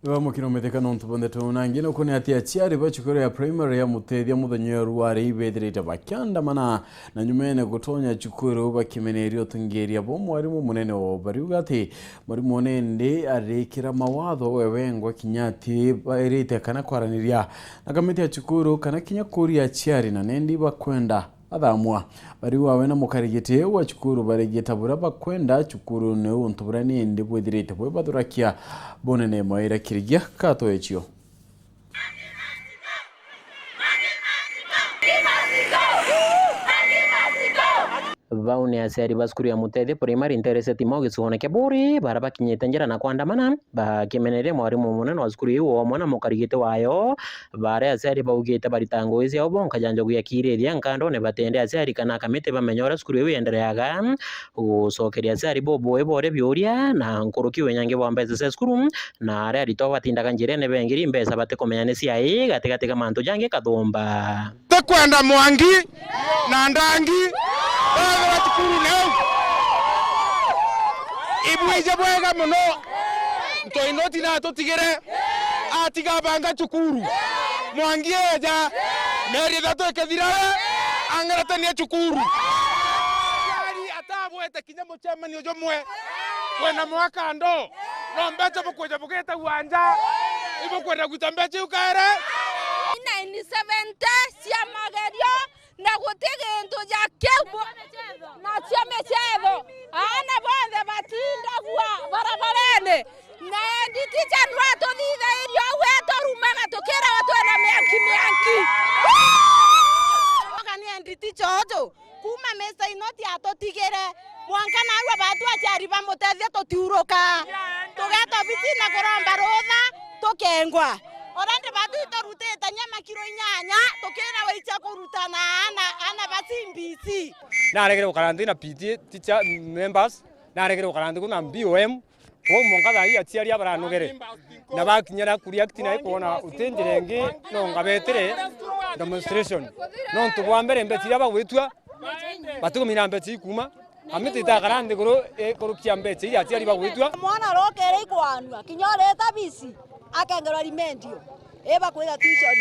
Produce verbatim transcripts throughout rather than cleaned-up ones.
Bamukiro mitheka nontu bonthe tu nangi nuku ni ati aciari ba cukuru ya primary ya Mutethia muthenya uyu rwari ibethirite bakiandamana na nyumene gutonya cukuru bakimeneria utungiria bo mwarimu munene wao. Bariuga ati mwarimu nindi arikira mawatho we wengwa kinya ati bairite kana kwaraniria na kamiti ya cukuru kana kinya kuria aciari na nindi bakwenda athamwa. Bariuga we na mukarigiti wa cukuru barigita buria bakwenda cukuru ni untu buria nindi bwithirite bwi bathurakia bunene mwaira kirigia kato ecio. Bau ni aciari ba cukuru ya Mutethia Primary Nteresia Timau gicigone kia Buri, baria bakinyite njira na kwandamana, bakimeneria mwarimu munene wa cukuru iu omwe na mukarigiti wayo, baria aciari baugite barita ngugi ciao bonka ja njogu ya kiirithia nkandone batende aciari kana kamiti bamenya uria cukuru iu yendereaga, gucokeria aciari bubui bore biuria na nkuruki winyangi bwa mbeca cia cukuru, na aria aritwa batindaga njirene bengiri mbeca batikumenya ni cia ii gatigati ga mantu jangi kathumba. Tikwenda Mwangi na Ndangi bethirwe cukuru neu. Ibwije bwega mono, Ntoinoti natutigire atiga banga cukuru. Mwangi eja, mieri ithatu ikithira we ang'eretania cukuru. Atabwete kinya mucemanio jumwe. Kwina mwaka ndo. No mbeca bukwija bugitagua nja. Ibukwenda gwita mbeca iu kaere? Nine seventy cia magerio na guti gintu ja kiu. Nacio micetho. Aana bonthe batindagua barabarene. Na endi ticha nwa tuthithairie uu etorumaga tukirawa twina mianki mianki. Oga ni endi ticha uju. Kuuma Mister Inoti atutigire, mwanka naarua baatu aciari ba Mutethia tutiuruka. Tugeeta obisi na kuromba rutha, tukengwa. Already baatu iturutite nyama kiro inyanya, tukirawa icha kuruta na aana, aana ba C B C. Naregere gukara nthi na P T A teacher members, naregere gukara nthi ku na B O M, Kwou mwanka thaa ii aciari aba baranogere, na bakinya na kuria kiti na ikwona uti njira ingi, no ngabetire demonstration. Nontu bwa mbere mbeca iria bagwitua, batikumenya mbeca ikuma, kamiti itakara nthiguru ikurukia mbeca iria aciari bagwitua. Mwana arokere ikwanua, kinya ureta bisi, akengerwa rimendio, ibakwira tuition.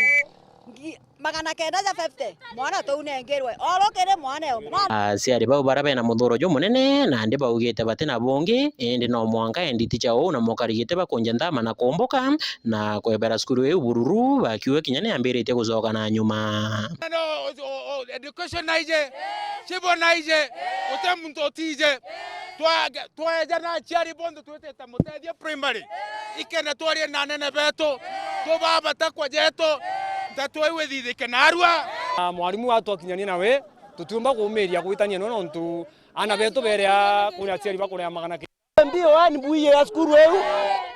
Ngi-, magana kenda ja fifty, mwana tou nengirwe. Orokere mwana yo. Aciari bau bara bena muthuro jumunene, nandi baugite batina bungi, indi no mwanka endi ticha uu na mukarigite bakunja nthama na kumbuka, na kwebera cukuru iu bururu, bakiuga kinya niambiritie gucoka na nyuma. No, o, o, o, education naije, civil naije, uti muntu utije. Twa-, twaeja na aciari bonthe twitite Mutethia Primary. Ikenda twarie na anene betu, tubaa matakwa jetu, nteto iu ithithike narua. Na mwarimu atwakinyania nawe, tutiumba kuumiria gwitania nwe nontu aana betu berea kuria aciari bakurea magana ki-. B O N mbuiye ya cukuru iu,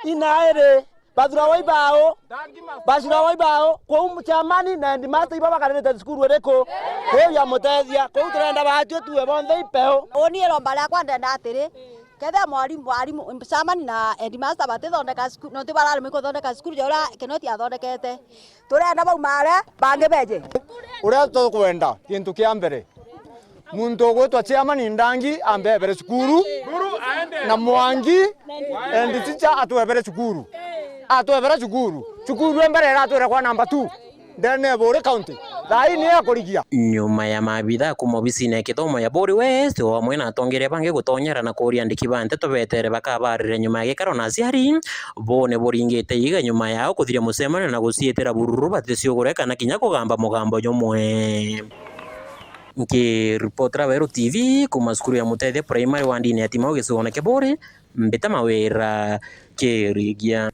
inairi, bathurawa ibao, bacurawa ibao, kwou chairman na headmaster iba bakaririte cukuru iriku? Iu ya Mutethia, kwou turenda baatue tuwe bonthe ipeo. Uni iromba riakwa ndenda atiri, Kethira mwarimu, mwarimu, chairman na headmaster batithondeka cukuru, nontu bararemwe kuthondeka cukuru ja uria Kinoti athondekete. Turenda baumare, bangi beje. Uria tukwenda, gintu kia mbere, muntu ugwitwa chairman Ndangi ambe ebere cukuru, na Mwangi and teacher atwebere cukuru. Atwebere cukuru. Cukuru e mbere iratwire kwa number two. Ndene Buri County, thaa ii niyo ya kurigia. Nyuma ya maabitha kuuma obisine ya kithomo ya Buri West, o amwe na atongeria bangi gutonyera na kuuria andiki ba nteto betere bakabarire nyuma ya gikaro na aciari, bo ni buringite iiga nyuma yao kuthiria mucemanio na guciitira bururu baticiugure kana kinya kugamba mugambo jumwe. Nkiripotera Weru T V kuuma cukuru ya Mutethia Primary wandine ya Timau gicigone kia Buri, mbita Mawira Kirigia.